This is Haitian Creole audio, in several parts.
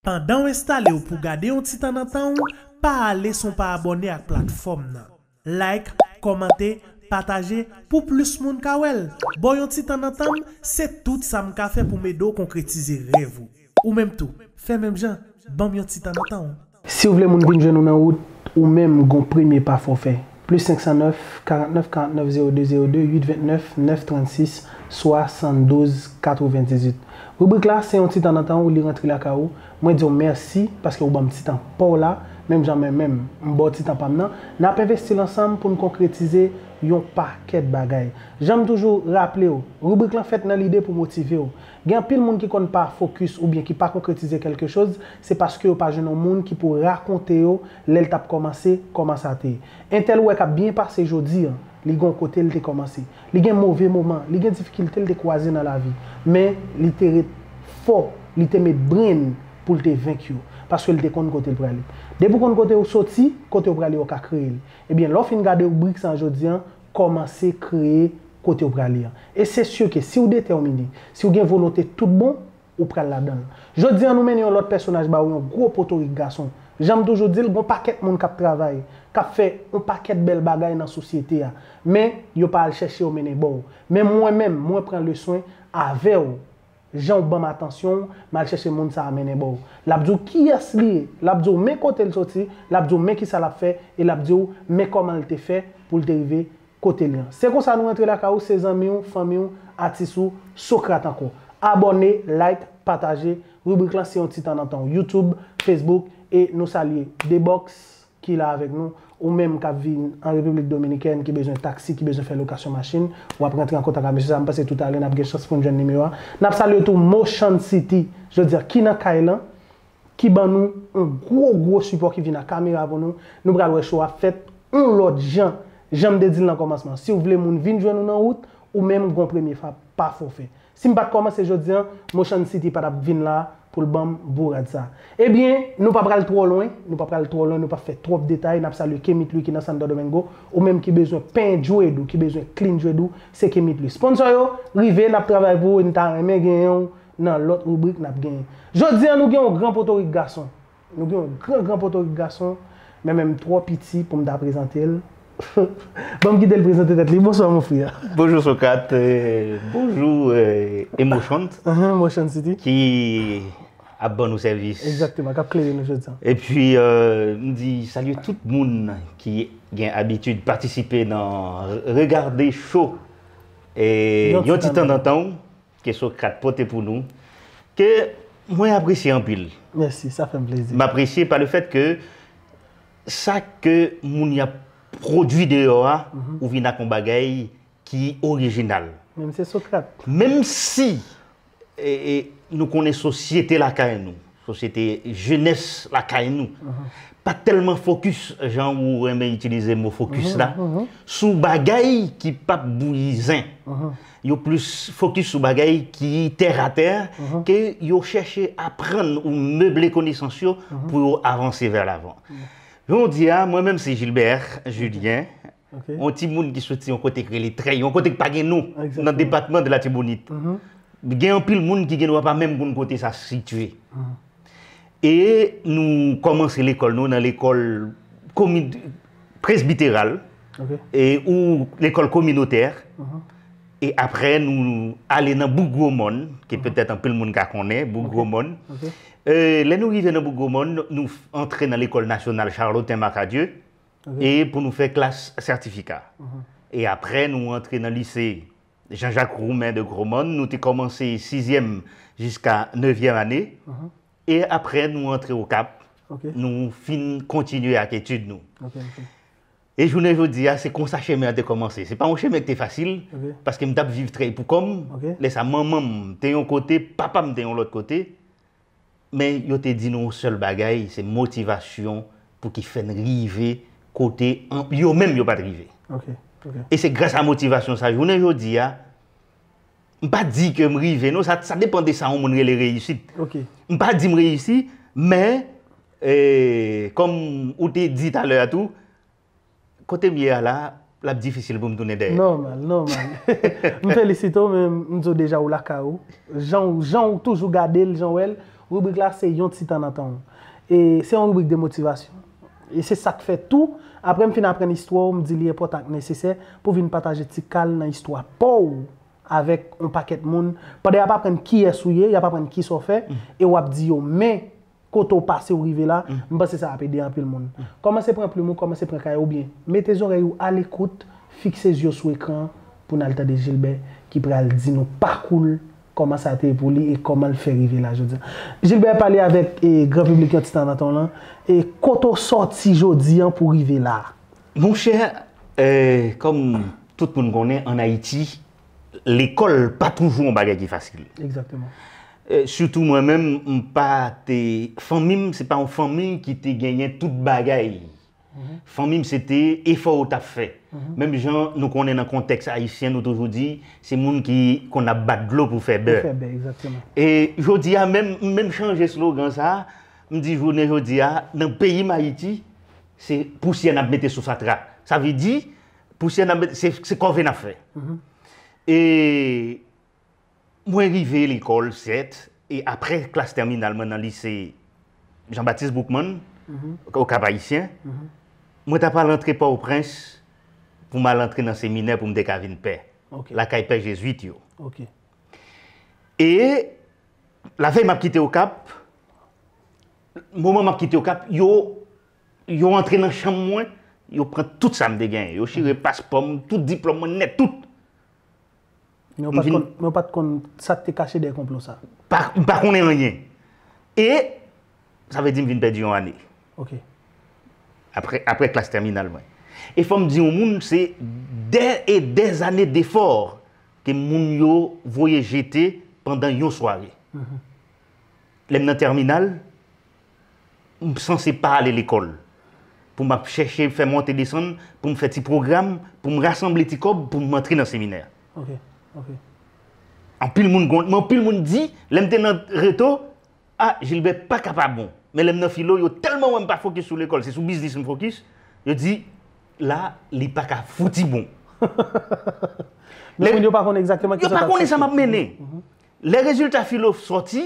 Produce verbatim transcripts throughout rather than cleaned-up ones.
Pandan w enstale w pou gade yon ti tan nan tan w, pa ale san w pa abòne ak platfòm nan. Like, kòmante, pataje pou plis moun ka wè l. Bò yon ti tan nan tan m, se tout sa m ka fè pou m ede w konkretize rèv ou. Ou menm tou, fè menm jan, ban m yon ti tan nan tan w. Si w vle moun vin jwenn ou nan wout, ou menm gon premye pa fò fè. Plis senk san nèf, karant nèf, karant nèf, zewo de, zewo de, uit vennèf, nèf trannsis, swasanndouz, katrevenndizwit. Ribrik la, se yon ti tan nan tan w li rantre lakay ou. Mwen di w mèsi paske ou ban m ti tan pa w la, menm jan mwen menm, m ba w ti tan pa m nan. N ap envesti l ansanm pou n konkretize yon pakèt bagay. Jan m toujou raple w, ribrik lan fèt nan lide pou motive w. Gen anpil moun ki konn pa fokis oubyen ki pa konkretize kèlke choz, se paske yo pa jwenn yon moun ki pou rakonte yo lè l t ap kòmanse, kòman sa te ye. Entèl ou wè k ap byen pase jodi a, li gen yon kote l te kòmanse. Li gen move moman, li gen difikilte l te kwaze nan lavi. Men, li te ret fò, li te met brenn pou l te venk yo, paske l te konn kote l prale. Depi w konn kote w soti, kote w prale yo ka kreye l. Ebyen, lè w fin gade ribrik sa a jodi a, kòmanse kreye kote w prale a. E se si ke si w detèmine, si w gen volonte tout bon, ou pral ladan l. Jodi a, nou mennen yon lòt pèsonaj ba w, yon gwo potorik gason. Jan m toujou di l, gon pakèt moun k ap travay, k ap fè yon pakèt bèl bagay nan sosyete a. Men, yo pa al chèche yo mennen ba w. Men mwen menm, mwen pran leswen avè w. Jan w ban m atansyon w, m al chèche moun sa a mennen ba w. L ap di w kiyès li ye, l ap di w men kote l soti, l ap di w men kisa l ap fè, e l ap di w men kòman l te fè pou l te rive kote l lan. Se konsa nou rantre lakay ou, se zanmi w, fanmi w, atis ou, Socrate ankò. Abòne, like, pataje. Ribrik lan se yon ti tan nan tan w. YouTube, Facebook, e nou salye Debox ki la avèk nou. Ou menm k ap vin an Repiblik Dominikèn, ki bezwen taksi, ki bezwen fè lokasyon machin, w ap rantre an kontak ak mesye sa a. M panse toutalè n ap gen chans pou n jwenn nimewo a. N ap salye tou Motion City, jodi a, ki nan kay lan, ki ban nou yon gwo, gwo sipò, ki vin ak kamera pou nou. Nou pral wè show a fèt yon lòt jan. Jan m te di l nan kòmansman, si w vle moun vin jwenn ou nan wout, ou menm gon premye pa, pa fò fè. Si m pa t kòmanse jodi a, Motion City pa t ap vin la pou l ban m bourad sa. Ebyen, nou pa pral twò lwen, nou pa pral twò lwen, nou p ap fè twòp detay. N ap salye Kemit Louis ki nan Santo Domingo, ou menm ki bezwen penyen djwed ou, ki bezwen clean djwed ou, se Kemit Louis. Sponsor yo, rive, n ap travay pou ou, e n ta renmen genyen w nan lòt ribrik n ap genyen. Jodi a, nou gen yon gran potorik gason. Nou gen yon gran, gran potorik gason, men menm twò piti pou m ta prezante l. Ban m kite l prezante tèt li. Bonswa, mon frè. Bonjou, Socrate. Eh, bonjou, eh, Emotion, Ahan, Motion City. Ki ap ban nou sèvis. Egzakteman, k ap klere nou jodi a. Epi, eh, m di, salye tout moun ki gen abitid patisipe nan re-, regade show, eh, Yon yon ti ti tan tan nan tan w. Ke Socrate pote pou nou, ke mwen apresye anpil. Mèsi, sa fè m plezi. M apresye pa le fèt ke sa ke moun y ap pwodui deyò a, Mhm. ou vin ak yon bagay ki orijinal. Menm se Socrate. Menm si, e, e, nou konnen sosyete lakay nou, sosyete jenès lakay nou, Mhm. pa tèlman fokis, jan ou renmen itilize mo fokis Mhm, la, mhm. sou bagay ki p ap bouyi zen. Mhm. Yo plis fokis sou bagay ki tèratè, Mhm. ke yo chèche aprann ou meble konesans yo Mhm. pou yo avanse vè lavan. Mhm. Jodi a, mwen menm se Gilbert Julien, Ok. yon timoun ki soti yon kote k rele Trèy, yon kote k pa gen non, Egzakteman. nan depatman de Latibonit. Mhm. Gen anpil moun ki gen dwa pa menm konn kote sa sitiye. Mhm. E nou kòmanse lekòl nou nan lekòl komi-, presbiteral, Ok. e, ou lekòl kominotè. Mhm. E apre, nou ale nan Bouk Gwo Mòn, ke Mhm. petèt anpil moun ka konnen, Bouk Ok. Gwo Mòn. Ok. E, lè nou rive nan Bouk Gwo Mòn, nou f-, antre nan lekòl nasyonal Charlotin Marcadieu, Ok. e pou nou fè klas sètifika. Mhm. E apre, nou antre nan lise Jean-Jacques Roumain de Gwo Mòn, nou te kòmanse sizyèm jiska nevyèm ane. Mhm. E apre, nou antre Okap, Ok. nou fin kontinye ak etid nou. Ok, ok. E jounen jodi a, se konsa chemen an te kòmanse. Se pa yon chemen ki te fasil, Ok. paske m t ap viv Trèy pou kò m. Ok. Lè sa, manman m te yon kote, papa m te yon lòt kote. Men yo te di nou yon sèl bagay, se motivasyon pou ki fè n rive kote an-, yo menm yo pa t rive. Ok, ok. E se gras a motivasyon sa, jounen jodi a, m pa di ke m rive, non, sa, sa depann de sa yon moun rele reyisit. Ok. M pa di m reyisi, men, eh, kòm ou te di talè a tou, kote m ye a la, l ap difisil pou m tounen dèyè. Nòmal, nòmal. M felisite w, men m di w deja ou lakay ou. Jan w, jan w toujou gade l, jan w wè l, Ribrik la se yon ti tan nan tan w. E se yon ribrik de motivasyon. E se sa k fè tou, apre m fin aprann istwa w, m di li enpòtan ak nesesè pou w vin pataje ti kal nan istwa pa w avèk yon pakèt moun. Pandan y ap aprann kiyès ou ye, y ap aprann kisa w fè, e w ap di yo, men, kote w pase w rive la, m panse sa ap ede anpil moun. Kòmanse pran plim ou, kòmanse pran kay ou, oubyen mete zòrèy ou alekout, fikse zye w sou ekran an pou n al tande Gilbert ki pral di nou pakou l, kòman sa te ye pou li e kòman l fè rive la jodi a. Gilbert, pale avèk, e, gran piblik yon ti tan nan tan w lan, e kote w sòti jodi an pou rive la? Monchè, e, kòm tout moun konnen, ann Ayiti, lekòl pa toujou yon bagay ki fasil. Egzakteman. E, sitou mwen menm, m pa te, fanmi m, se pa yon fanmi ki te genyen tout bagay. Fanmi m se te efò yo t ap fè. Menm jan nou konnen nan kontèks ayisyen, nou toujou di, se moun ki konn ap bat dlo pou fè bè. Pou fè bè, egzakteman. E jodi a, menm, m menm chanje slogan sa a, m di jounen jodi a, nan peyi m Ayiti, se pousyè n ap mete sou fatra. Sa vle di, pousyè n ap mete, se, se kòve n ap fè. E mwen rive lekòl, sèt, e apre klas tèminal mwen nan lise Jean-Baptiste Boukman, o Kap Ayisyen, mwen t ap al antre Pòtoprens pou m al antre nan seminè pou m te ka vin pè, lakay pè jezwit yo. E lavèy m ap kite Okap, moman m ap kite Okap, yo, yo antre nan chanm mwen, yo pran tout sa m te genyen. Yo chire paspò m, tout diplòm mwen nèt, tout. Men w pa t konn, men w pa t konn sa k te kache dèyè konplo sa. Pa, m pa konnen anyen. E sa vle di m vin pèdi yon ane. Ok. Apre, apre klas tèminal mwen. E fò m di yon moun, se dè e dè zane defò ke moun yo voye jete pandan yon sware. Lè m nan tèminal, m sanse pa ale lekòl. Pou m ap chèche fè monte desann, pou m fè ti pwogram, pou m rasanble ti kòb, pou m antre nan seminè. Ok, ok. Anpil moun konn, men anpil moun di, lè m te nan reto, ah, Gilbert pa ka pa bon. Men lè m nan filo, yo tèlman wè m pa fokis sou lekòl, se sou biznis m fokis, yo di, la, li pa ka fouti bon. Men moun yo pa konn egzakteman kisa yo pa konnen sa m ap mennen. Lè rezilta filo sòti,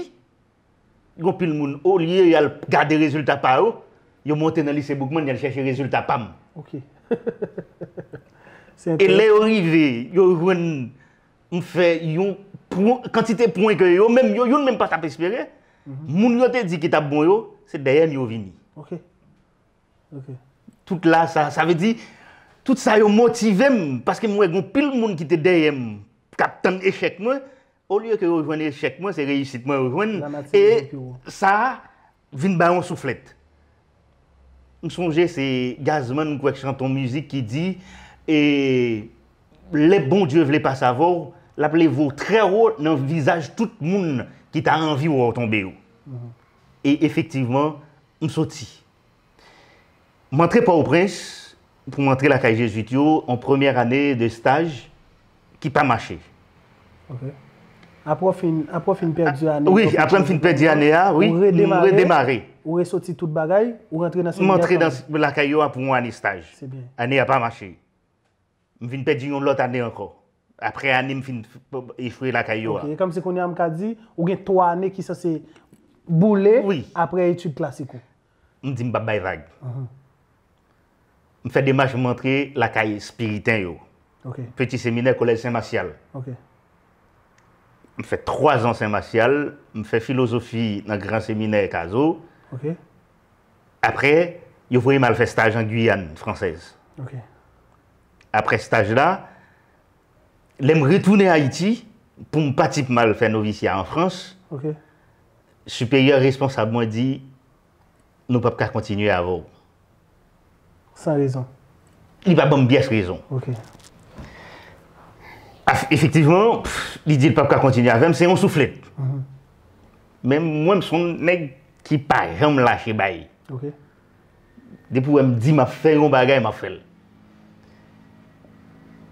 gon pil moun, olye y al gade rezilta pa yo, yo monte nan lise Boukman, y al chèche rezilta pa m. Ok. E lè yo rive, yo jwenn m fè yon pwen, kantite pwen ke yo menm, yo, youn menm pa t ap espere. Moun yo te di ki t ap bon yo, se dèyè m yo vini. Ok. Ok. Tout la, sa, sa vle di, tout sa yo motive m, paske m wè gon pil moun ki te dèyè m, k ap tann echèk mwen, olye ke yo jwenn echèk mwen, se reyisit mwen yo jwenn. E sa vin ba yon souflèt. M sonje se Gazman, m kwè, k chante yon mizik ki di, e, lè Bondye vle pase avè w, l ap leve w trè wo nan vizaj tout moun ki ta anvi wè w tonbe yo. E efektivman, m soti. M antre Pòtoprens pou m antre lakay Jezwit yo, yon premyè ane de staj ki pa mache. Ok. Apre w fin, apre w fin pèdi ane, wi, apre m fin pèdi ane a, wi, m redemare. Ou resoti tout bagay, ou rantre nan seminè kanmenm. M antre nan lakay yo a pou yon ane staj. Se byen. Ane a pa mache. M vin pèdi yon lòt ane ankò. Apre ane m fin echwe lakay yo a. Ok, e kòmsi kounye a m ka di, ou gen twa ane ki sanse boule apre etid klasik ou. M di m p ap bay vag. M fè demach, m antre lakay Espiriten yo. Ok. Peti Seminè, Kolèj Sen Masyal. Ok. M fè twa zan Sen Masyal, m fè filozofi nan Gran Seminè Kazo. Ok. Apre, yo voye m al fè staj an Giyàn fransèz. Ok. Apre staj la, lè m retounen Ayiti, pou m pati pou m al fè novisya an Frans, ok, siperyè responsab mwen di, nou p ap ka kontinye avè w. San rezon? Li pa ban m pyès rezon. Ok. Af-, efektivman, pff, li di l p ap ka kontinye avè m, se yon souflèt. Mhm. Men mwen, m se yon nèg ki pa janm lache bay. Ok. Depi w wè m di m ap fè yon bagay, m ap fè l.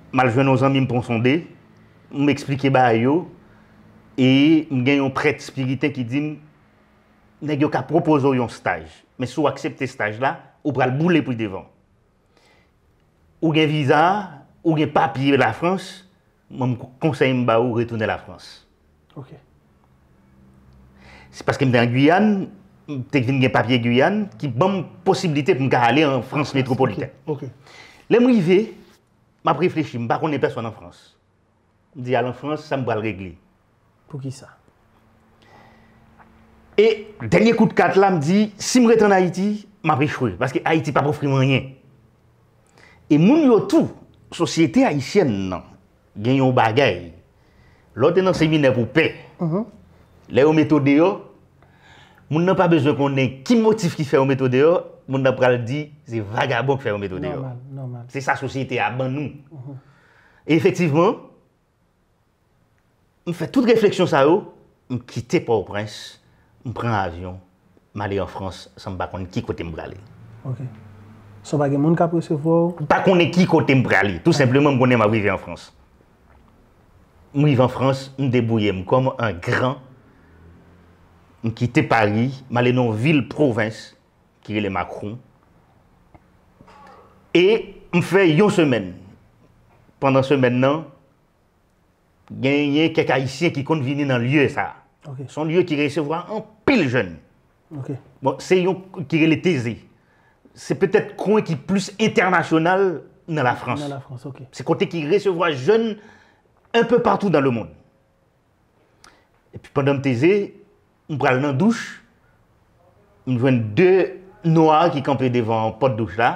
M al jwenn yon zanmi m Ponsonde, m eksplike bagay yo, e m gen yon prèt espiriten ki di m, nèg yo ka pwopoze w yon staj, men si w aksepte staj la, ou pral boule pi devan. Ou gen viza, ou gen papye Lafrans, mwen, m, konsèy m ba ou, retounen Lafrans. Ok. Se paske m te an Guyane, m te vin gen papye Guyane, ki ban m posiblite pou m ka ale an Frans metwopolitèn. Lè m rive, m ap reflechi, m pa konnen pèsonn an Frans. M di, al an Frans, sa m pral regle. Poukisa? E dènye kout kat la, m di, si m ret ann Ayiti, m ap echwe, paske Ayiti p ap ofri m anyen. E moun yo tou, sosyete ayisyèn nan, gen yon bagay. Lè w te nan seminè pou pè, lè yo mete w deyò, moun nan pa bezwen konnen ki motif ki fè yo mete w deyò, moun nan pral di se vagabon k fè yo mete w deyò. Se sa sosyete a ban nou. E efektivman, m fè tout refleksyon sa yo, m kite Pòtoprens, m pran avyon, m ale an Frans san m pa konn ki kote m prale. Ok. San pa gen moun k ap resevwa w? M pa konnen ki kote m prale. Tou senpleman, m konnen m ap rive an Frans. M rive an Frans, m debouye m kòm an gran. M kite Pari, m ale nan yon vil pwovens ki rele Macron. E m fè yon semèn. Pandan semèn nan, genyen kèk Ayisyen ki konn vini nan lye sa a. Se yon lye ki resevwa anpil jèn. Bon, se yon ki rele Teze. Se petèt kwen ki plis entènasyonal nan Lafrans. Se kote ki resevwa jèn un peu partout dans le monde. Epi pandan m Teze, m pral nan douch, m jwenn de nwa ki kanpe devan pòt douch la.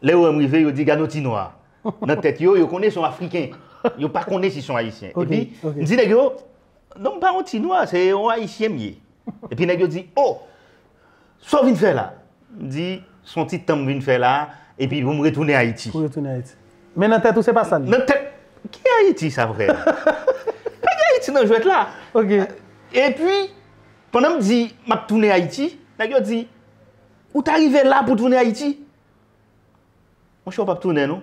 Lè yo wè m rive, yo di, "Gad yon ti nwa." Nan tèt yo, yo konnen se yon Afriken. Yo pa konnen si se yon Ayisyen. Epi, m di nèg yo, "Non, m pa yon ti nwa, se yon Ayisyen m ye." Epi nèg yo di, "O, sa w vin fè la?" M di, "Se yon ti tan m vin fè la, epi pou m retounen Ayiti." Pou retounen Ayiti. Men nan tèt ou, se pa sa l ye. Nan tèt, ki Ayiti sa, frè? Pa gen Ayiti nan jwèt la. Ok. Epi, pandan m di, "M ap tounen Ayiti," nèg yo di, "Ou ta rive la pou tounen Ayiti?" Monchè, w p ap tounen, non.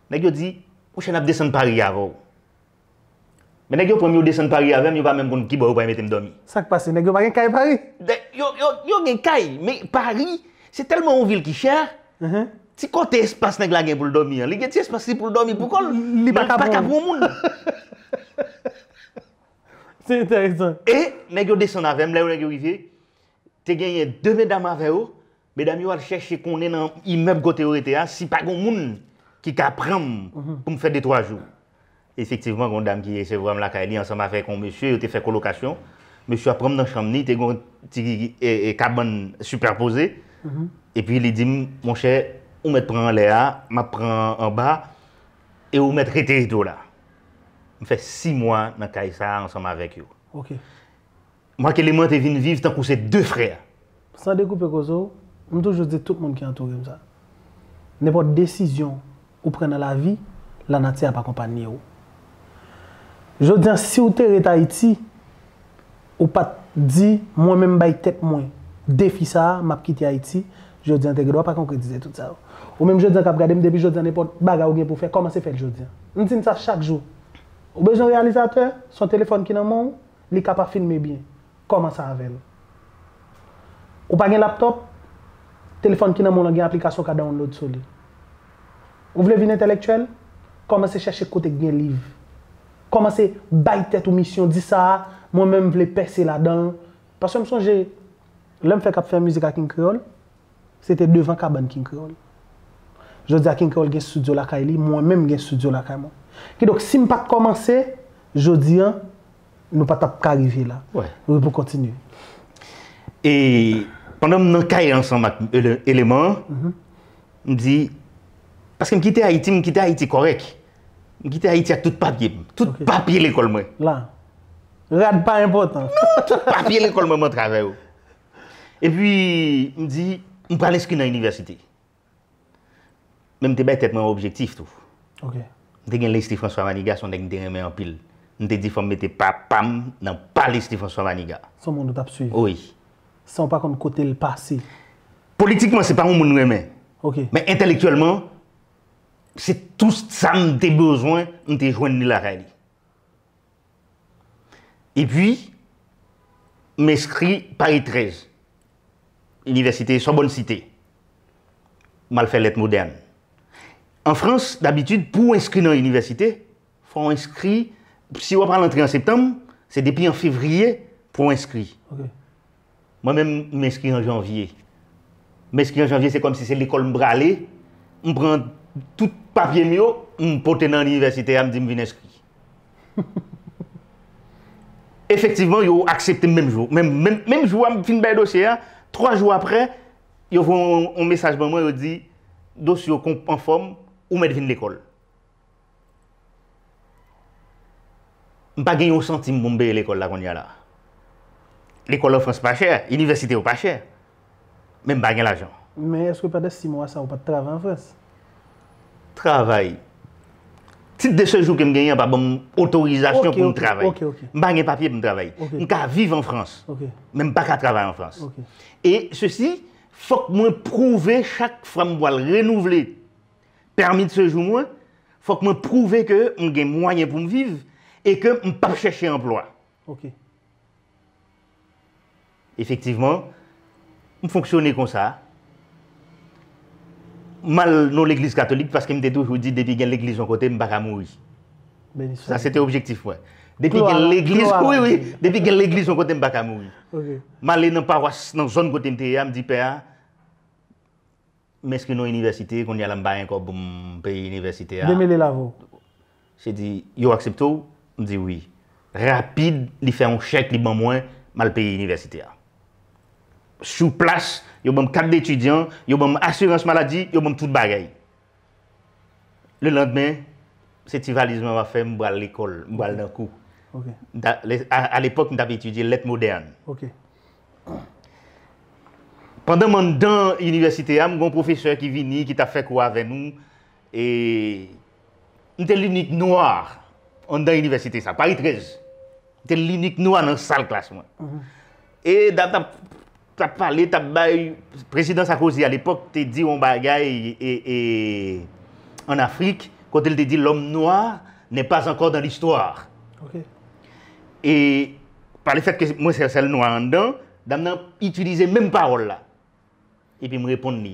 Nèg yo di, "Monchè, n ap desann Pari avè w." Men nèg yo pran m, yo desann Pari avè m, yo pa menm konn ki bò yo pral mete m dòmi. Sa k pase? Nèg yo pa gen kay Pari? Yo, yo, yo gen kay, men Pari, se tèlman yon vil ki chè, ti kote espas nèg la gen pou l dòmi an, li gen ti espas li pou l dòmi pou kò l, men l pa ka pran moun. Se enteresan. E nèg yo desann avè m, lè yo nèg yo rive, te genyen de medam avè yo. Medam yo al chèche konnen nan imèb kote yo rete a, si pa gen moun ki ka pran m pou m fè de twa jou. Efektivman, gen yon dam ki resevwa m lakay li ansanm avèk yon mesye, yo te fè kolokasyon. Mesye a pran m nan chanm li, te gen yon ti, e, e, kabann sipèpoze. Epi li di m, "Monchè, ou mèt pran anlè a, m ap pran anba, e ou mèt rete, rete w la." M fè sis mwa nan kay sa a ansanm avèk yo. Ok. Marc Elément te vin viv tankou se de frè. San dekoupe koze w, m toujou di tout moun ki antoure m sa. Nenpòt desizyon ou pran nan lavi, lanati ap akonpanye w. Jodi a, si w te ret Ayiti, ou pa t di, "Mwen menm bay tèt mwen defi sa a, m ap kite Ayiti," jodi a, te gen dwa pa konkretize tout sa yo. Ou menm jodi a k ap gade m, depi jodi a, nenpòt bagay ou gen pou w fè, kòmanse fè l jodi a. M di n sa chak jou. Ou bezwen reyalizatè, se yon telefòn ki nan men w, li ka pa filme byen. Kòmanse avè l. Ou pa gen laptòp? Telefòn ki nan men w lan gen aplikasyon w ka download sou li. Ou vle vin entèlektyèl? Kòmanse chèche kote k gen liv. Kòmanse bay tèt ou misyon, di sa a, mwen menm m vle pèse ladan l. Paske m sonje, lè m fèk ap fè mizik ak King Kreyòl, se te devan kabann King Kreyòl. Jodi a, King Kreyòl gen estidyo lakay li, mwen menm gen estidyo lakay mwen. Kidonk, si m pa t kòmanse, jodi a, nou pa t ap ka rive la. Wi, pou kontinye. E pandan m nan kay ansanm ak ele-, eleman an, m di, paske m kite Ayiti, m kite Ayiti kòrèk. M kite Ayiti ak tout papye m. Tout papye lekòl mwen. La. Rad pa enpòtan. Non, tout papye lekòl mwen, m antre avè yo. Epi, m di, m pral enskri nan inivèsite. Men m te bay tèt mwen yon objektif tou. Ok. M te gen Leslie François Manigat, se yon nèg m te renmen anpil. M te di, "Fò m mete papa m nan pa Leslie François Manigat." Se yon moun ou t ap swiv? Wi. San w pa konn kote l pase? Politikman, se pa yon moun m renmen. Ok. Men entèlektyèlman, se tout sa m te bezwen, m te jwenn li lakay li. Epi, m enskri Paris treize, Inivèsite Sorbonne Cité. M al fè lèt modèn. An Frans, dabitid, pou w enskri nan inivèsite, fò w enskri, si w ap al antre an septanm, se depi an fevriye pou w enskri. Ok. Mwen menm, m enskri an janvye. M enskri an janvye, se kòmsi se lekòl m prale. M pran tout papye m yo, m pote nan inivèsite a, m di m vin enskri. Efektivman, yo aksepte m menm jou. Menm, menm, menm jou a, m fin bay dosye a, twa jou apre, yo voye yon, yon mesaj ban mwen, yo di, dosye w kon-, anfòm, ou mèt vin lekòl. M pa gen yon santim pou m peye lekòl la kounye a la. Lekòl an Frans pa chè, inivèsite yo pa chè. Men m pa gen lajan. Men èske pandan sis mwa sa a, ou pa t travay an Frans? Travay. Tit de sejou ke m genyen an pa ban m otorizasyon pou m travay. M pa gen papye pou m travay. M ka viv an Frans, men m pa ka travay an Frans. E sesi, fòk mwen pwouve chak fwa m pral renouvle pèmi de sejou mwen, fòk mwen pwouve ke m gen mwayen pou m viv e ke m p ap chèche anplwa. Efektivman, m fonksyone konsa. M al nan legliz katolik paske m te toujou di depi gen legliz yon kote, m pa ka mouri. Sa se te objektif mwen. Depi gen legliz, wi, wi, depi gen legliz yon kote, m pa ka mouri. M ale nan pawas, nan zòn kote m te ye a, m di pè a, m enskri nan inivèsite, kounye a la m pa gen kòb pou m peye inivèsite a. Demele l avè w. Se di, yo aksepte w? M di wi. Rapid, li fè yon chèk, li ban mwen, m al peye inivèsite a. Sou plas, yo ban m kat de etidyan, yo ban m asirans maladi, yo ban m tout bagay. Lelandmen, se ti valiz mwen m ap fè, m pral lekòl, m pral nan kou. M ta- le- a- Alepòk, m t ap etidye lèt modèn. Pandan m anndan inivèsite a, m gen yon pwofesè ki vini, ki t ap fè kou avè nou. E m te linik nwa anndan inivèsite sa, Paris treize. M te linik nwa nan sal klas mwen. E dam t ap, t ap pale, t ap bay, prezidan Sarkozy alepòk te di yon bagay e, e, ann Afrik, kote l te di, l'homme noir n'est pas encore dans l'histoire. E pa le fèt ke mwen se sèl nwa anndan, dam nan itilize menm pawòl la. Epi m reponn li.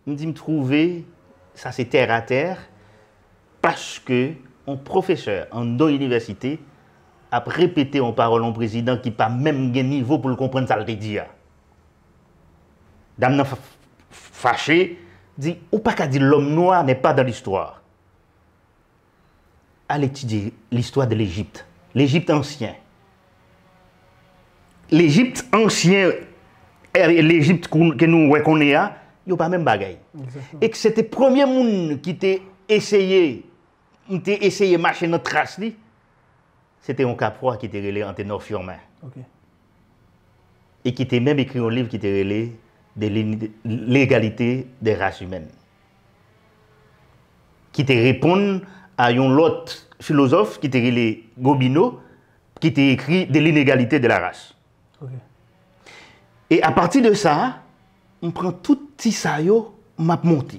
M di m twouve sa se tèratè, paske yon pwofesè anndan yon inivèsite ap repete yon pawòl yon prezidan ki pa menm gen nivo pou l konprann sa l te di a. Dam nan f- f- fache, di, ou pa ka di l'homme noir n'est pas dans l'histoire. Al etidye listwa de Lejip. Lejip ansyen. Lejip ansyen, e, Lejip kou- ke nou wè kounye a, yo pa menm bagay. E se te premye moun ki te eseye, m te eseye mache nan tras li, se te yon Kapwa ki te rele Anténor Firmin. E ki te menm ekri yon liv ki te rele De l'ini- l'égalité des races humaines, ki te reponn a yon lòt filozòf ki te rele Gobineau, ki te ekri De l'inégalité de la race. E apati de sa, m pran tout ti sa yo, m ap monte.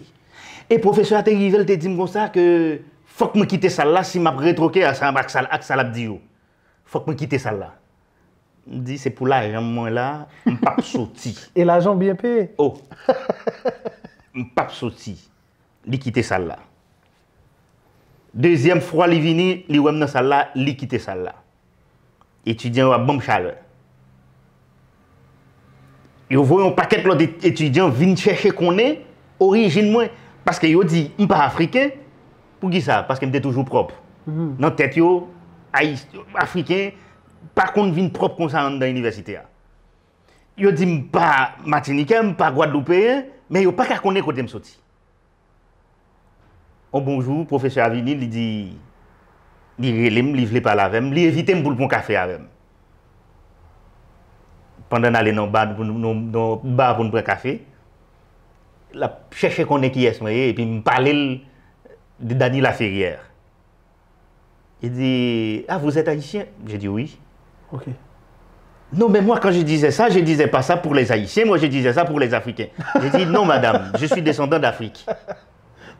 E pwofesè a te rive, l te di m konsa ke fòk mwen kite sal la si m ap retwoke ak sa, ak sa, ak sa l ap di yo. Fòk mwen kite sal la. M di, se pou lajan mwen la, m p ap soti. E lajan w byen peye. Oh! M p ap soti. Li kite sal la. Dezyèm fwa li vini, li wè m nan sal la, li kite sal la. Etidyan yo ap ban m chalè. Yo voye yon pakèt lòt et- etidyan vin chèche konnen orijin mwen. Paske yo di m pa afriken. Poukisa? Paske m te toujou pwòp. Nan tèt yo, Ayi- Afriken pa konn vin pwòp konsa anndan inivèsite a. Yo di m pa Matinikè, m pa Gwadloupeyen, men yo pa ka konnen kote m soti. On bon jou, pwofesè a vini, li di, li rele m, li vle pale avè m, li envite m pou l pran kafe avè m. Pandan n ale nan ba, pou n- nan, nan ba pou n pran kafe, l ap chèche konnen kiyès mwen ye, epi m pale l de Dany Laferrière. Il dit, ah, vous êtes haïtien? J'ai dit, oui. Non, mais moi, quand je disais ça, je disais pas ça pour les Haïtiens, moi, je disais ça pour les Africains. J'ai dit, non, madame, je suis descendant d'Afrique.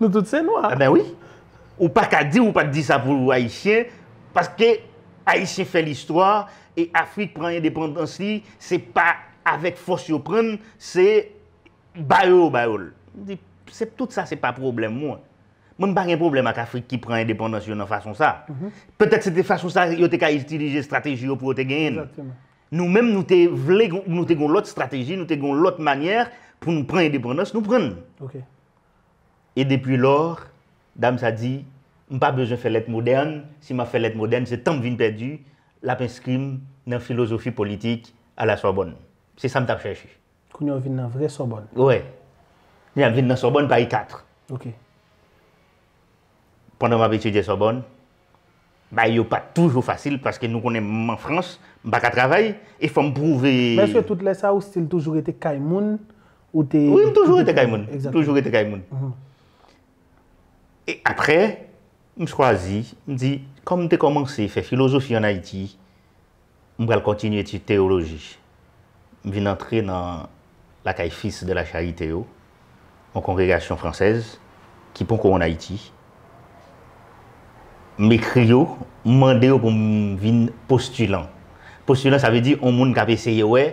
Nou tout se nwa. Ah ben oui. Ou pa ka di ou pa t di sa pou Ayisyen, paske Ayisyen fè listwa, e Afrik pran endepandans li, se pa avèk fòs yo pran l, se ba yo yo ba yo l. M di, se, tout sa se pa pwoblèm mwen. Mwen m pa gen pwoblèm ak Afrik ki pran endepandans yo nan fason sa. Petèt se te fason sa yo te ka itilize estrateji yo pou yo te genyen l. Nou menm, nou te vle, nou te gen yon lòt estrateji, nou te gen yon lòt manyè pou nou pran endepandans, nou pran l. Ok. E depi lò, dam sa di, m pa bezwen fè lèt modèn, si m ap fè lèt modèn, se tan m vin pèdi, l ap enskri m nan filozofi politik à la Sorbonne. Se sa m t ap chèche. Kounye a w vin nan vrè Sòbòn. Wi. Kounye a m vin nan Sòbòn Paris quatre. Ok. Pandan m ap etidye Sòbòn, bagay yo pa t toujou fasil paske nou konnen m an Frans, m pa ka travay, e fò m pwouve. Men èske tout lè sa ou still toujou rete kay moun ou te. Wi, m toujou rete kay moun. Exactement. Toujou rete kay moun. E apre, m chwazi, m di, kòm m te kòmanse fè filozofi ann Ayiti, m pral kontinye etid teyoloji. M vin antre nan lakay Fils de la Charité yo, yon kongregasyon fransèz ki poko ann Ayiti. M ekri yo, m mande yo pou m vin postilan. Postilan, sa vle di yon moun k ap eseye wè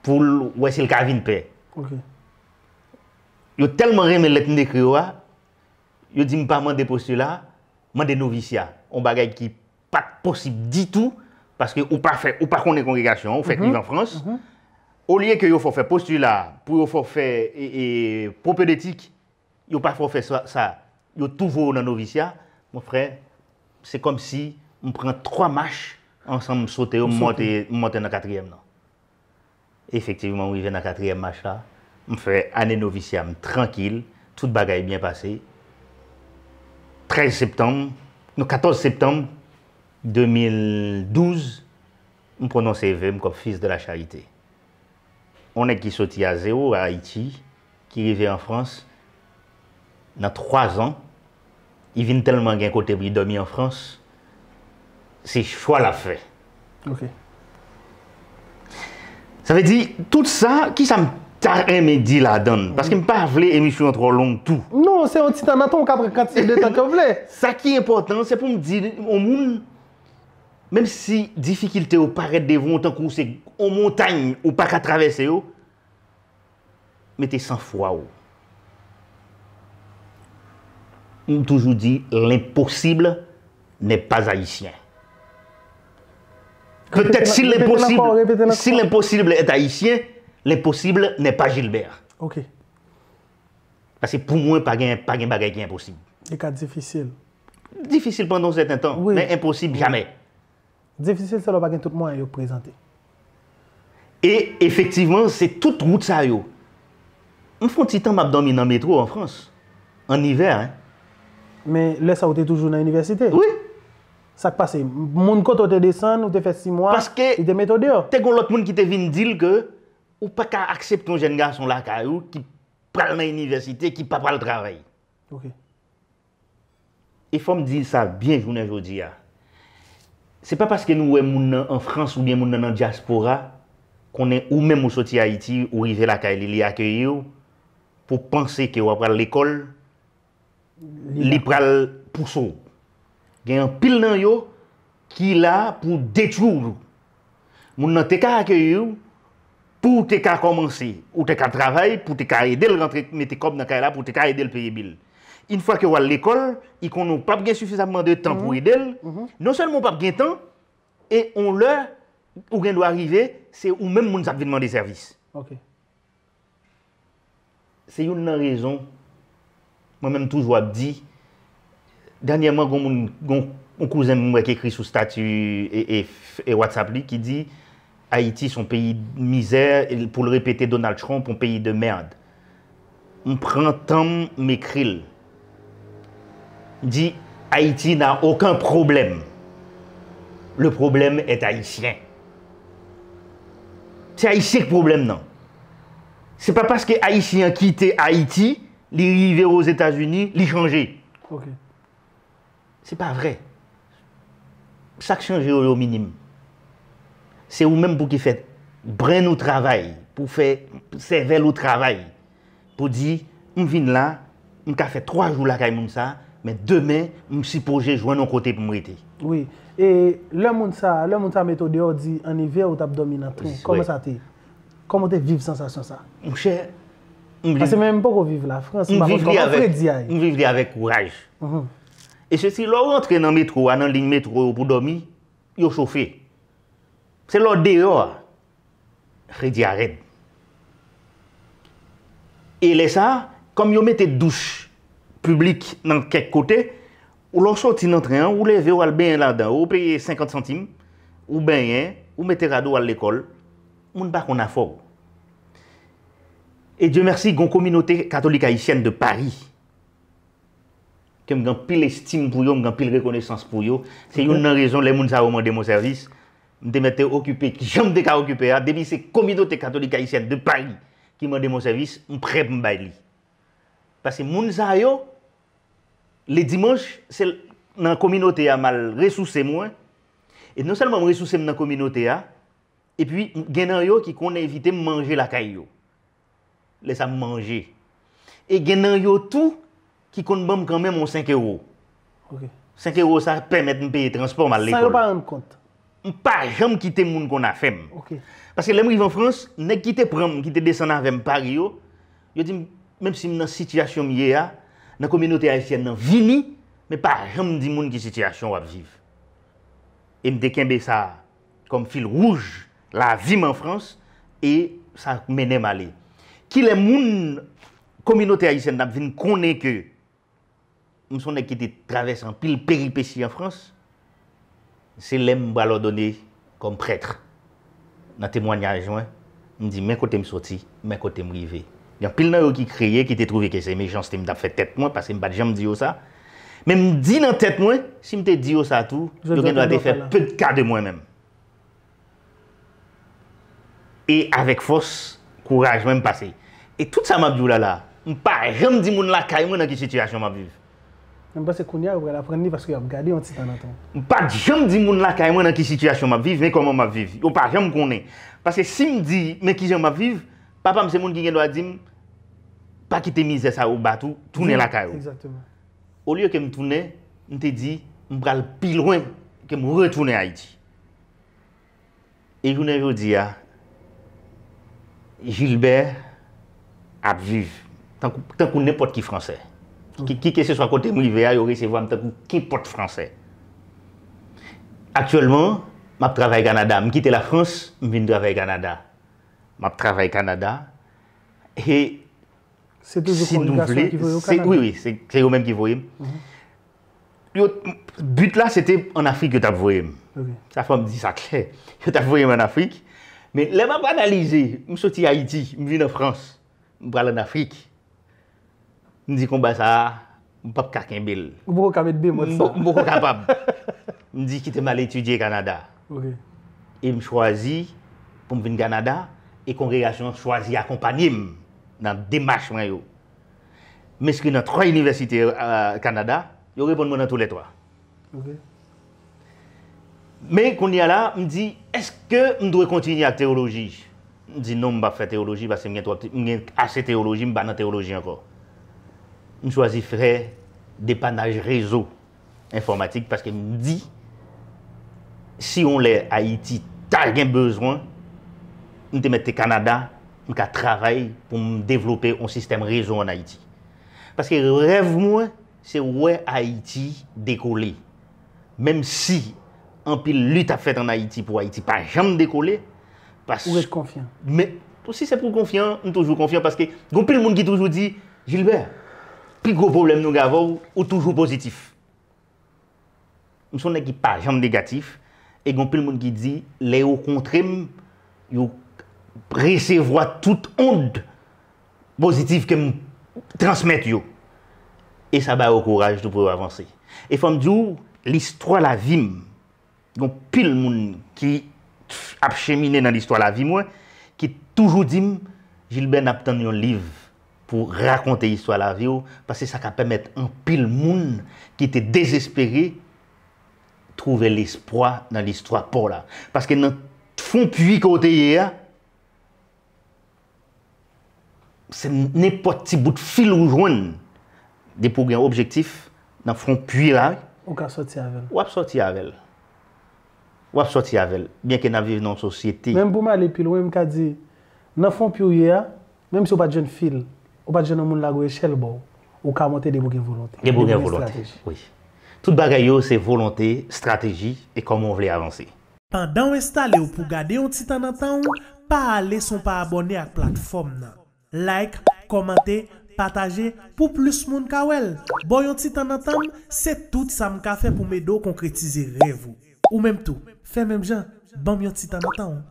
pou l wè si l ka vin pè. Ok. Yo tèlman renmen lèt m te ekri yo a, yo di m pa mande postila, mande novisya. Yon bagay ki pa t posib ditou, paske ou pa fè, ou pa konnen kongregasyon an, ou fèk rive an Frans. Olye ke yo fè w fè postila, pou yo fè w fè e, e, propedetik, yo pa fè w fè sa, sa. Yo tou voye w nan novisya, mon frè, se kòmsi m pran twa mach ansanm m sote yo, m monte, m monte nan katriyèm nan. Efektivman, m rive nan katriyèm mach la. M fè ane novisya m trankil. Tout bagay byen pase. Trèz septanm, non, katòz septanm de mil douz, m pwononse ve m kòm Fils de la Charité. Yon nèg ki soti a zewo a Ayiti, ki rive an Frans, nan twa zan, li vin tèlman gen kote pou li dòmi an Frans, se chwa l ap fè. Ok. Sa vle di, tout sa, ki sa m ta renmen di ladan l? Paske m pa vle emisyon an twò long tou. Non, se yon ti tan nan tan, ou ka pran kantite de tan ke w vle. Sa ki enpòtan, se pou m di yon moun, menm si difikilte yo parèt devan w tankou se yon montay ou pa ka travèse yo, mete san fwa w. M toujou di, l'impossible n'est pas haïtien. Peut-être si l'impossible, si l'impossible est haïtien, l'impossible n'est pas Gilbert. Ok. Paske pou mwen, pa gen, pa gen bagay ki enposib. Li ka difisil. Difisil pandan yon sèten tan, Wi. Men enposib jamè. Difisil se lè w pa gen tout mwayen yo k prezante. E efektivman, se tout wout sa yo. M fè yon ti tan m ap dòmi nan metwo an Frans, an ivè, en. Men lè sa ou te toujou nan inivèsite? Wi. Sa k pase? Moun kote w te desann, ou te fè sis mwa, Paske li te mete w deyò? Te gen lòt moun ki te vin di l ke ou pa ka aksepte yon jèn gason lakay ou ki pral nan inivèsite, ki pa pral travay. Ok. E fò m di sa byen jounen jodi a. Se pa paske nou wè moun nan an Frans oubyen moun nan nan dyaspora, konnen ou menm ou soti Ayiti, ou rive lakay li, li akeyi w, pou panse ke w ap pral lekòl, li pral pouse w. Gen anpil nan yo ki la pou detwi w. Moun nan te ka akeyi w, pou w te ka kòmanse, ou te ka travay, pou w te ka ede l rantre, mete kòb nan kay la, pou w te ka ede l peye bil. Yon fwa ke w al lekòl, li konnen w p ap gen sifizamman de tan pou ede l. Non sèlman w p ap gen tan, e yon lè, ou gen dwa rive, se ou menm moun sa ap vin mande sèvis. Ok. Se youn nan rezon, mwen menm toujou ap di, dènyèman, gon moun, gon, yon kouzen m wè ki ekri sou stati e, e, e WhatsApp li, ki di, Ayiti se yon peyi mizè, e pou l repete Donald Trump, yon peyi de merde. M pran tan m, m ekri l. M di, Ayiti n'a aucun problème. Le problème est haïtien. Se Ayisyen k pwoblèm nan. Se pa paske Ayisyen an kite Ayiti, li rive Ozetazini, li chanje. Ok. Se pa vrè. Sa k chanje yo, yo minim. Se ou menm pou ki fè brenn ou travay, pou fè sèvèl ou travay, pou di, m vin la, m ka fè twa jou lakay moun sa, men demen, m sipoze jwenn yon kote pou m rete. Wi. E lè moun sa, lè moun sa mete w deyò, di an ivè ou t ap dòmi nan tren. Kòman sa te ye? Kòman w te viv sansasyon sa? Monchè, m vle Paske menm m poko viv Lafrans, m m pa viv konn li kòman avèk, fredi a ye. M viv li avèk kouraj. E sesi, lè w rantre nan metwo a, nan liy metwo yo pou dòmi, yo chofe. Se lè w deyò a, fredi a rèd. E lè sa a, kòm yo mete douch piblik nan kèk kote, ou lè w soti nan tren an, ou leve, w al benyen ladan, ou peye senkant santim, ou benyen, ou mete rad ou al lekòl, moun pa konn afè w. E Dye mèsi, gon kominote katolik ayisyèn de Paris, ke m gen anpil estim pou yo, m gen anpil rekonesans pou yo. Se youn nan rezon lè moun sa yo mande m yon sèvis, m te mèt te okipe jan m te ka okipe a, depi se kominote katolik ayisyèn de Paris ki mande m yon sèvis, m prè pou m bay li. Paske moun sa yo, le dimanch, se nan kominote a m al resouse mwen. E non sèlman m resouse m nan kominote a, epi gen nan yo ki konn envite m manje lakay yo. Lè sa m manje. E gen nan yo tou ki konn ban m kanmenm yon senk ewo. Ok. Senk ewo sa pèmèt m peye transpò m al lekòl. San yo pa rann kont. M pa janm kite moun konn afè m. Ok. Paske lè m rive an Frans, nèg ki te pran m, ki te desann avè m Pari yo, yo di m, menm si m nan sitiyasyon m ye a, nan kominote ayisyèn nan, vini, men pa janm di moun ki sitiyasyon w ap viv. E m te kenbe sa kòm fil wouj lavi m an Frans, e sa mennen m ale. Kilè moun kominote ayisyèn nan ap vin konnen ke m se yon nèg ki te travèse anpil peripesi an Frans, se lè m pral òdone kòm prèt. Nan temwanyaj mwen, m di, men kote m soti, men kote m rive. Gen anpil nan yo ki kriye, ki te twouve ke se mechanste m t ap fè tèt mwen, paske m pa t janm di yo sa. Men m di nan tèt mwen, si m te di yo sa tou, yo gendwa te fè pe de ka de mwen menm. E avèk fòs, kouraj mwen, m pase. E tout sa m ap di w la la, m pa janm di moun lakay mwen nan ki sitiyasyon m ap viv. Men m panse kounye a yo pral aprann li paske y ap gade yon ti tan nan tan. M pa t janm di moun lakay mwen nan ki sitiyasyon m ap viv, men kòman m ap viv. Yo pa janm konnen. Paske si m di, men kijan m ap viv, papa m se moun ki gendwa di m, pa kite mizè sa yo bat ou, tounen lakay ou. Egzakteman. Olye ke m tounen, m te di, m pral pi lwen ke m retounen Ayiti. E jounen jodi a, Gilbert ap viv tankou, tankou nenpòt ki Fransè. Ki, ki keseswa kote m rive a, yo resevwa m tankou kenpòt Fransè. Aktyèlman, m ap travay Kanada. M kite Lafrans, m vin travay Kanada. M ap travay Kanada. E si nou vle, se, wi, wi, se, se yo menm ki voye m. Yo, but la, se te ann Afrik yo t ap voye m. Sa fò m di sa klè. Yo t ap voye m ann Afrik. Men lè m ap analize, m soti Ayiti, m vin an Frans, m pral ann Afrik. M di konba sa a, m p ap ka kenbe l. Ou poko ka met bemòl sa. M poko kapab. M di kite m al etidye Kanada. Ok. E m chwazi pou m vin Kanada, e kongregasyon an chwazi akonpanye m nan demach mwen yo. M enskri nan twa inivèsite, euh, Kanada, yo reponn mwen nan toulètwa. Ok. Men kounye a la, m di, èske m dwe kontinye ak teyoloji? M di non, m p ap fè teyoloji paske m gen twòp, m gen ase teyoloji, m pa nan teyoloji ankò. M chwazi fè depanaj rezo enfòmatik paske m di, si yon lè Ayiti ta gen bezwen, m te mèt te Kanada, m ka travay pou m devlope yon sistèm rezo ann Ayiti. Paske rèv mwen, se wè Ayiti dekole. Menm si anpil lit ap fèt ann Ayiti pou Ayiti pa janm dekole, pas- Ou ret konfyan. Men, si se pou konfyan, m toujou konfyan paske gon pil moun ki toujou di, Gilbert, pi gwo pwoblèm nou gen avè w, ou toujou pozitif. M se yon nèg ki pa janm negatif, e gon pil moun ki di, lè yo kontre m, yo resevwa tout ond pozitif ke m transmèt yo. E sa ba yo kouraj tou pou yo avanse. E fò m di w, listwa lavi m, gon pil moun ki ap chemine nan listwa lavi mwen, ki toujou di m, Gilbert, n ap tann yon liv pou rakonte istwa lavi w, paske sa ka pèmèt anpil moun ki te dezespere twouve lespwa nan listwa pa w la. Paske nan fon pwi ke w te ye a, se nenpòt ti bout fil ou jwenn, depi w gen objektif, nan fon pwi la, ou ka sòti avè l. W ap sòti avè l. W ap sòti avè l. Byenke n ap viv nan yon sosyete. Menm pou m ale pi lwen, m ka di, nan fon pwi w ye a, menm si w pa t jwenn fil, ou pa t jwenn yon moun lage yon echèl ba w, ou ka monte depi w gen volonte. Depi w gen volonte, wi. Tout bagay yo, se volonte, estrateji, e kòman w vle avanse. Pandan w enstale w pou gade yon ti tan nan tan w, pa ale san w pa abòne ak platfòm nan. Like, kòmante, pataje pou plis moun ka wè l. Bò yon ti tan nan tan m, se tout sa m ka fè pou m ede w konkretize rèv ou. Ou menm tou, fè menm jan, ban m yon ti tan nan tan w.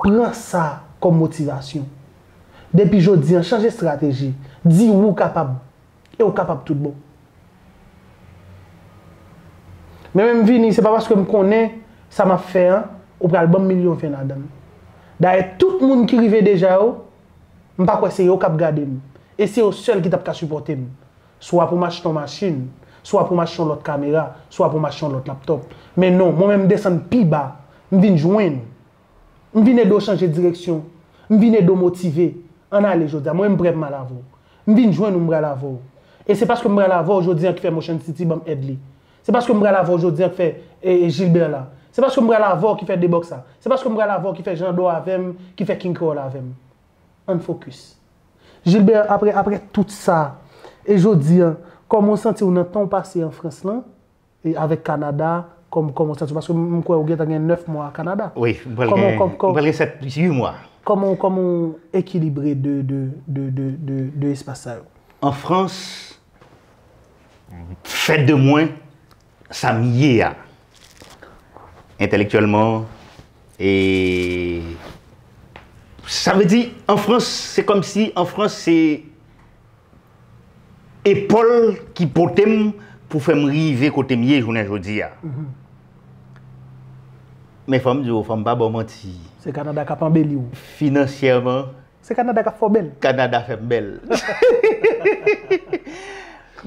Pran sa kòm motivasyon. Depi jodi an, chanje estrateji. Di w ou kapab. E w kapab tout bon. Men menm vini, se pa paske m konnen sa m ap fè an, ou pral ban m milyon ven ladan l. Dayè, tout moun ki rive deja yo, m pa kwè se yo k ap gade m. E se yo sèl ki t ap ka sipòte m. Swa pou m achte yon machin, swa pou m achte yon lòt kamera, swa pou m achte yon lòt laptòp. Men non, mwen menm m desann pi ba, m vin jwenn. M vin ede w chanje direksyon. M vin ede w motive. Ann ale jodi a. Mwen menm m prè pou m al avè w. M vin jwenn ou m pral avè w. E se paske m pral avè w jodi an ki fè Motion City ban m èd li. Se paske m pral avè w jodi an ki fè e, e, Gilbert la. Se paske m pral avè w ki fè Debòks la. Se paske m pral avè w ki fè Jando avè m, ki fè King Creole avè m. Ann fokis. Gilbert, apre, apre tout sa, e jodi an, kòman w santi w nan tan w pase an Frans lan, e avèk Kanada, kòm, kòman w santi w? Paske m, m kwè ou gentan gen nèf mwa Kanada. Wi, m pral gen, m pral gen sèt, uit mwa. Kòman, kòman w ekilibre de, de, de, de, de, de espas sa yo? An Frans, fè de mwen sa m ye a, entèlektyèlman, e sa vle di, an Frans, se kòmsi an Frans, se epòl ki pote m pou fè m rive kote m ye jounen jodi a. Men fò m di w, fò m pa ba w manti. Se Kanada k ap anbeli w. Finansyèman, Se Kanada k ap fè w bèl. Kanada fè m bèl.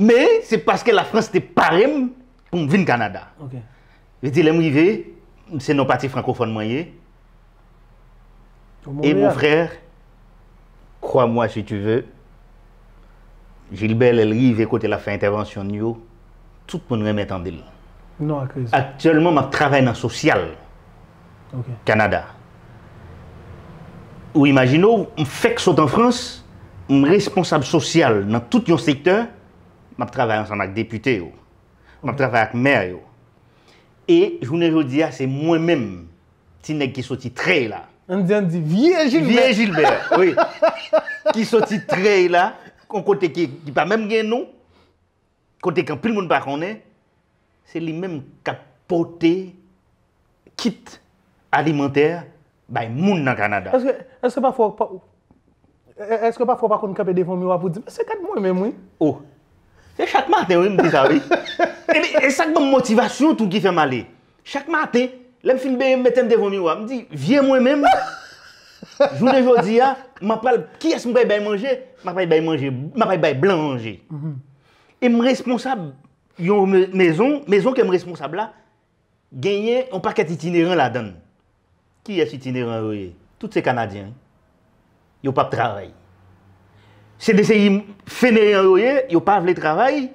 Men se paske Lafrans te pare m pou m vin Kanada. Ok. Vle di, lè m rive, se nan yon pati frankofòn mwen ye. E mon frè, crois-moi si tu veux, Gilbert, lè l rive kote l ap fè entèvansyon l yo, tout moun renmen tande l. Non, ak rezon. Aktyèlman, m ap travay nan sosyal Ok. Kanada. Ou imajine w, m fèk sot an Frans, m responsab sosyal nan tout yon sektè, m ap travay ansanm ak depite yo. M ap travay ak mè yo. E jounen jodi a, se mwen menm, ti nèg ki soti trèy la. Ann di, ann di, vye Gilbert. Vye Gilbert, wi. Ki soti trèy la, yon kote ki, ki pa menm gen non, kote ki anpil moun pa konnen, se li menm k ap pote kit alimantè bay moun nan Kanada. Èske, èske pafwa, pa, èske pafwa w pa konn kanpe devan miwa pou w di, "Mesye, gad mwen menm, wi"? Oh, se chak maten, wi, m di sa, wi. Epi, e sa k ban m motivasyon tou ki fè m ale. Chak maten, lè m fin benyen, m mete m devan miwa, m di, "Vye mwen menm, jounen jodi a, m ap pral, kiyès m pral bay manje? M ap pral bay manje, m ap pral bay blan manje." E m responsab yon me-, mezon, mezon ke m responsab la, genyen yon pakèt itineran ladan l. Kiyès itineran yo ye? Tout se Kanadyen. Yo p ap travay. Se de seri feneyan yo ye, yo pa vle travay,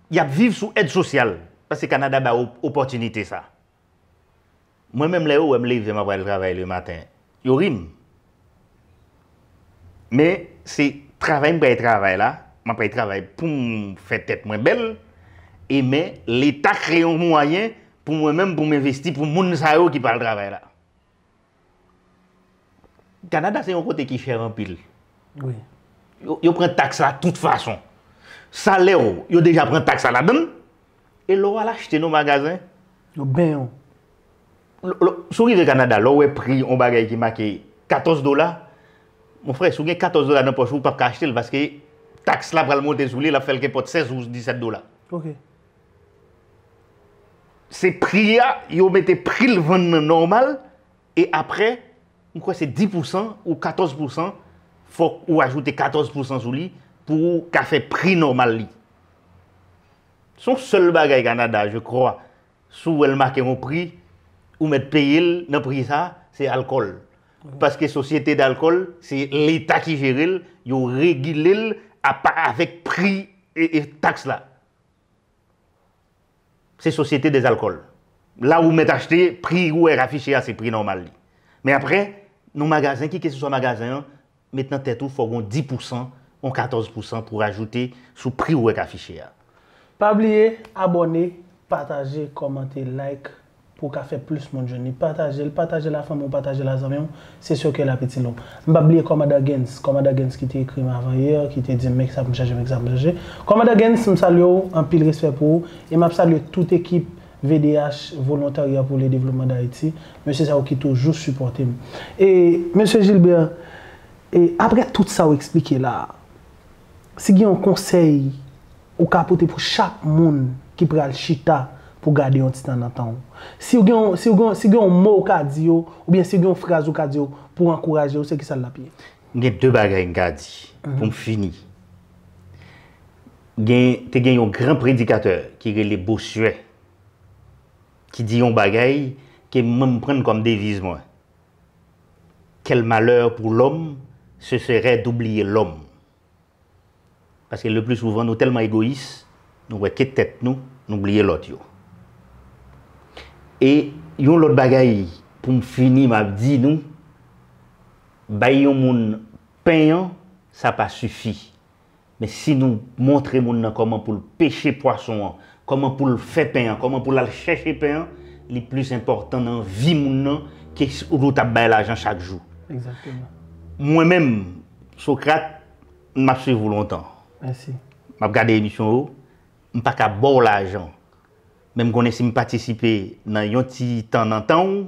y ap viv sou èd sosyal. Paske Kanada bay op-, opòtinite sa. Mwen menm, lè yo wè m leve, m ap al travay lematen, yo ri m. Men se travay m pral travay la, m ap pral travay pou m fè tèt mwen bèl, e men Leta kreye yon mwayen pou mwen menm, pou m envesti pou moun sa yo ki pral travay la. Kanada se yon kote ki chè anpil. Wi. Yo, yo pran taks la tout fason. Salè w, yo deja pran taks la ladan l. E lè w al achte nan magazen, Yo benyen w. L-, l-, si w rive Kanada, lè w wè pri yon bagay ki make katòz dola, mon frè, si w gen katòz dola nan pòch ou, w p ap ka achte l paske taks la pral monte sou li, l ap fè l kenpòt sèz ou disèt dola. Ok. Se pri a, yo mete pri l vann nan nòmal, e apre, m kwè se dis pousan ou katòz pousan, fòk ou ajoute katòz pousan sou li pou w ka fè pri nòmal li. Se yon sèl bagay Kanada, je crois, si w wè l make yon pri, ou mèt peye l nan pri sa, se alkòl. Paske sosyete dalkòl, se Leta ki jere l, yo regile l apa avèk pri e, e taks la. Se sosyete dèzalkòl. La ou mèt achte, pri ou wè k afiche a, se pri nòmal li. Men apre, nan magazen, ki keseswa magazen an, met nan tèt ou, fò w gen yon dis pousan, yon katòz pousan pou w ajoute sou pri ou wè k afiche a. Pa bliye abòne, pataje, kòmante, like. pou w ka fè plis moun jwenn li. Pataje l, pataje l a fanmi w, pataje l a zanmi w, se sè ke l ap itil ou. M p ap bliye Kòmandan Gens, Kòmandan Gens ki te ekri m avan yè, ki te di m men kisa pou m chèche, men kisa pou m chèche. Kòmandan Gens, m salye w, anpil respè pou ou, e m ap salye tout ekip V D H, Volontarya pour le Développement d'Haïti, mesye sa yo ki toujou sipòte m. E, mesye Gilbert, e, apre tout sa w eksplike la a, si gen yon konsèy ou ka pote pou chak moun ki pral chita pou gade yon ti tan nan tan w? Si w gen yon, si w gen, si gen yon mo w ka di yo, oubyen si gen yon fraz ou ka di yo pou ankouraje yo, se kisa l ap ye? M gen de bagay m ka di pou m fini. Gen, te gen yon gran predikatè ki rele Bossuet, ki di yon bagay ke mwen m pran kòm deviz mwen. Quel malheur pour l'homme, ce serait d'oublier l'homme. Paske le plus souvent, nou tèlman egoyis, nou wè ke tèt nou, nou bliye lòt yo. E yon lòt bagay, pou m fini, m ap di nou, bay yon moun pen an, sa pa sifi. Men si nou montre moun nan kòman pou l peche pwason an, kòman pou l fè pen an, kòman pou l al chèche pen an, li plis enpòtan nan vi moun nan ke s- ou t ap bay lajan chak jou. Egzakteman. Mwen menm, Socrate, m ap swiv ou lontan. Mèsi. M ap gade emisyon ou, m pa ka ba w lajan. Men m konnen si m patisipe nan yon ti tan nan tan w,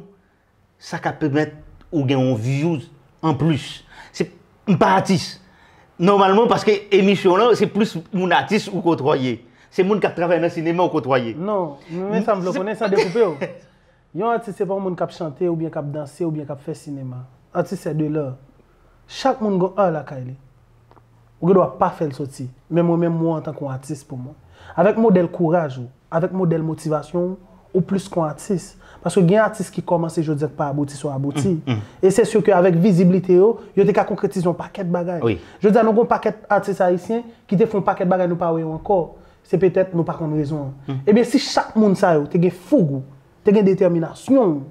sa ka pèmèt ou gen yon views anplis. Se, m pa atis. Nòmalman, paske emisyon lan, se plis moun atis ou kotwaye. Se moun k ap travay nan sinema ou kotwaye. Non, men sa m vle w konnen san dekoupe w. Yon atis se pa yon moun k ap chante oubyen k ap danse oubyen k ap fè sinema. Atis se de l'art. Chak moun gon art lakay li. Ou gen dwa pa fè l soti. Men mwen menm, mwen antanke yon atis pou mwen. Avèk modèl kouraj ou, avèk modèl motivasyon ou, ou plis ke yon atis. Paske gen atis ki kòmanse jodi a k pa abouti sou abouti. E se si ke avèk viziblite yo, yo te ka konkretize yon pakèt bagay. Wi. Jodi a nou gon pakèt atis ayisyen ki te fè yon pakèt bagay nou pa wè yo ankò. Se petèt nou pa konn rezon an. Ebyen si chak moun sa yo te gen foug ou, te gen detèminasyon ou,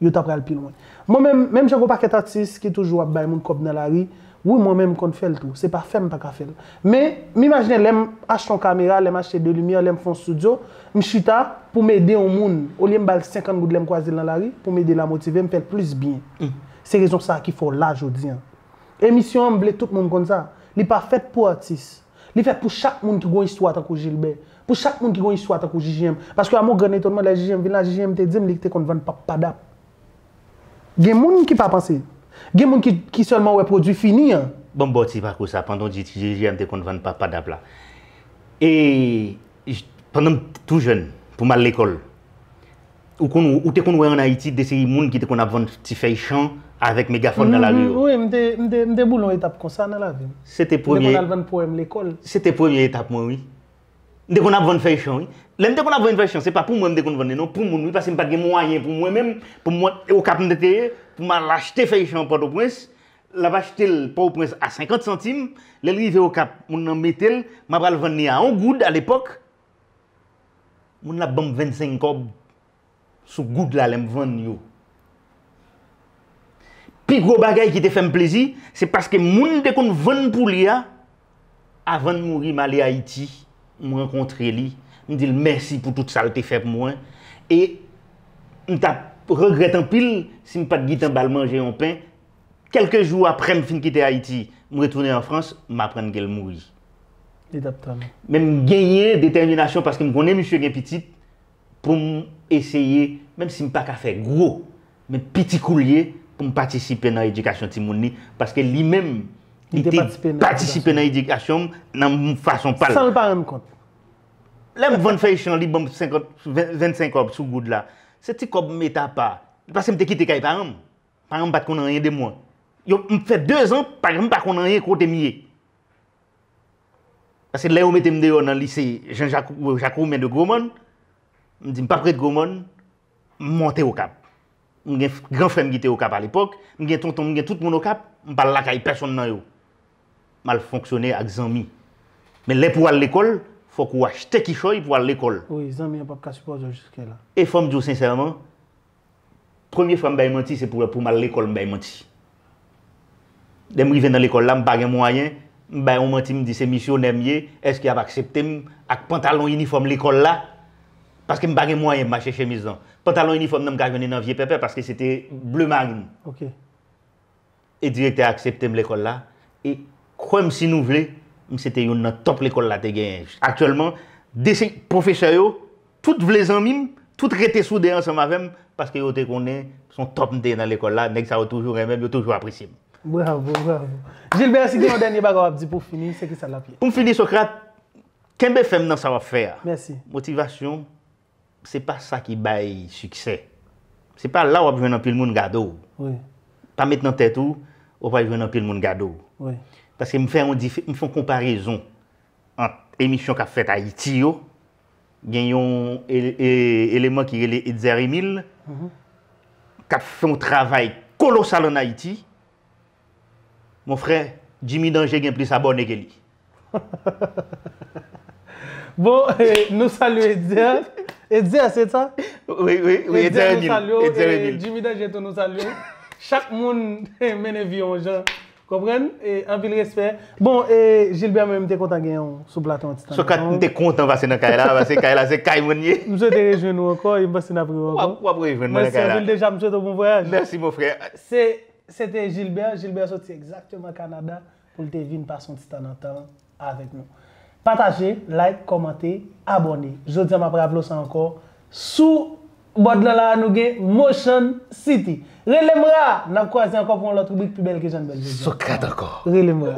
yo ta pral pi lwen. Mwen menm, menm jan gon pakèt atis ki toujou ap bay moun kòb nan lari, wi mwen menm m konn fè l tou, se pa fè m pa ka fè l. Men, m imajine lè m achte yon kamera, lè m achte de limyè, lè m fè yon estidyo, m chita pou m ede yon moun, olye m ba l senkant goud lè m kwaze l nan lari, pou m ede l a motive m fè l plis byen. Se rezon sa a ki fè w la jodi a. Emisyon an, m vle tout moun konn sa. Li pa fèt pou atis. Li fèt pou chak moun ki gon istwa tankou Gilbert. Pou chak moun ki gon istwa tankou J J M. Paske a mon grand etonman, lè J J M vin la, J J M te di m li te konn vann pap padap. Gen moun ki pa panse. Gen moun ki, ki sèlman wè pwodui fini an. Ban m ba w ti pakou sa, pandan w di J J M te konn vann pap padap la. E, j- pandan m t- tou jèn, pou m al lekòl, ou konn, ou te konn wè ann Ayiti de seri moun ki te konn ap vann ti fèy chan avèk megafòn nan lari yo. Wi, m te, m te, m te boule yon etap konsa nan lavi m. Se te premye. M te konn al vann powèm lekòl. Se te premye etap mwen, wi. M te konn ap vann fèy chan, wi. Lè m te konn ap vann fèy chan, se pa pou mwen m te konn vann li, non, pou moun, wi, paske m pa t gen mwayen pou mwen menm, pou mwen, Okap m te ye, pou m al achte fèy chan Pòtoprens, l ap achte l Pòtoprens a senkant santim, lè l rive Okap, moun nan mete l, m ap al vann li a yon goud alepòk, moun la ap ban m vennsenk kòb sou goud la lè m vann yo. Pi gwo bagay ki te fè m plezi, se paske moun m te konn vann pou li a, avan l mouri, m ale Ayiti, m rankontre li, m di l mèsi pou tout sa l te fè pou mwen, e m t ap regrèt anpil si m pa t gentan ba l manje yon pen. Kèlke jou apre m fin kite Ayiti, m retounen an Frans, m aprann ke l mouri. Li t ap tann ou. Men m genyen detèminasyon paske m konnen misye gen pitit, pou m eseye, menm si m pa ka fè gwo, men piti kou l ye, pou m patisipe nan edikasyon timoun li, paske li menm, li te patisipe nan edikasyon m nan fason pa l. San l pa rann kont. Lè m vann fèy chan, li ban m senkant, ven- vennsenk kòb sou goud la. Se ti kòb m mete apa. Paske m te kite kay paran m. Paran m pa t konn anyen de mwen. Yo, m fè dezan, paran m pa konn anyen kote m ye. Paske lè yo mete m deyò nan lise Jean Jacques, Jacques Roumain de Gwo Mòn, m di m p ap ret Gwo Mòn, m monte Okap. M gen f- gran frè m ki te Okap alepòk, m gen tonton m, m gen tout moun Okap, m pa al lakay pèsonn nan yo. M al fonksyone ak zanmi. Men lè pou w al lekòl, fòk ou achte kichòy pou w al lekòl. Wi, zanmi an p ap ka sipòte w jiske la. E fò m di w sensèman, premye fwa m bay manti, se pou, pou m al lekòl, m bay manti. Lè m rive nan lekòl la, m pa gen mwayen, m bay yon manti, m di se misyonè m ye, èske y ap aksepte m ak pantalon inifòm lekòl la? Paske m pa gen mwayen m achte chemiz lan. Pantalon inifòm nan m ka jwenn li nan Vye Pèpè paske se te ble marin. Ok. E direktè a aksepte m lekòl la. E kwè m si nou vle, m se te youn nan top lekòl la te genyen. Aktyèlman, de se pwofesè yo, tout vle zanmi m, tout rete soude ansanm avè m, paske yo te konnen se yon top m te ye nan lekòl la, nèg sa yo toujou renmen m, yo toujou apresye m. Bravo, bravo. Gilbert, si gen yon dènye bagay w ap di pou fini, se ki sa l ap ye? Pou m fini, Socrate, kenbe fèm nan sa w ap fè a. Mèsi. Motivasyon, se pa sa ki bay siksè. Se pa la w ap jwenn anpil moun gade w. Wi, Pa met nan tèt ou, ou pral jwenn anpil moun gade w. wi. Paske m fè yon dif- m fè yon konparezon ant emisyon k ap fèt Ayiti yo, gen yon ele- e- eleman ki rele Etzer Emile, k ap fè yon travay kolosal ann Ayiti. Mon frè, Jimmy Danger gen plis abòne ke li. Bon, eh, nou salye Etzer. Etzer, se sa? Wi, wi, wi, Etzer Etzer, nou Emile. salye w, Etzer eh, Emile. Jimmy Danger tou, nou salye w. Chak moun mennen vi yon jan. Konprann? Eh, anpil respè. Bon, eh, Gilbert, mwen, m te kontan gen w sou plato an ti tan. Socrate, m te kontan pase nan kay la, paske kay la se kay mwen ye. M swete rejwenn ou ankò, e m panse n ap rewè W ankò. ap w ap rejwenn mwen nan Mèsi kay la. Anpil deja, m swete w bon vwayaj. Mèsi, mon frè. Se, se te Gilbert. Gilbert soti egzakteman Kanada pou l te vin pase yon ti tan nan tan avèk nou. Pataje, like, kòmante, abòne. Jodi a m ap raple w sa ankò. Sou bòd lan la a, nou gen Motion City. Rele m ra! N ap kwaze ankò pou yon lòt ribrik pi bèl ke jan n bèl jodi a. Socrate ankò. Rele m ra.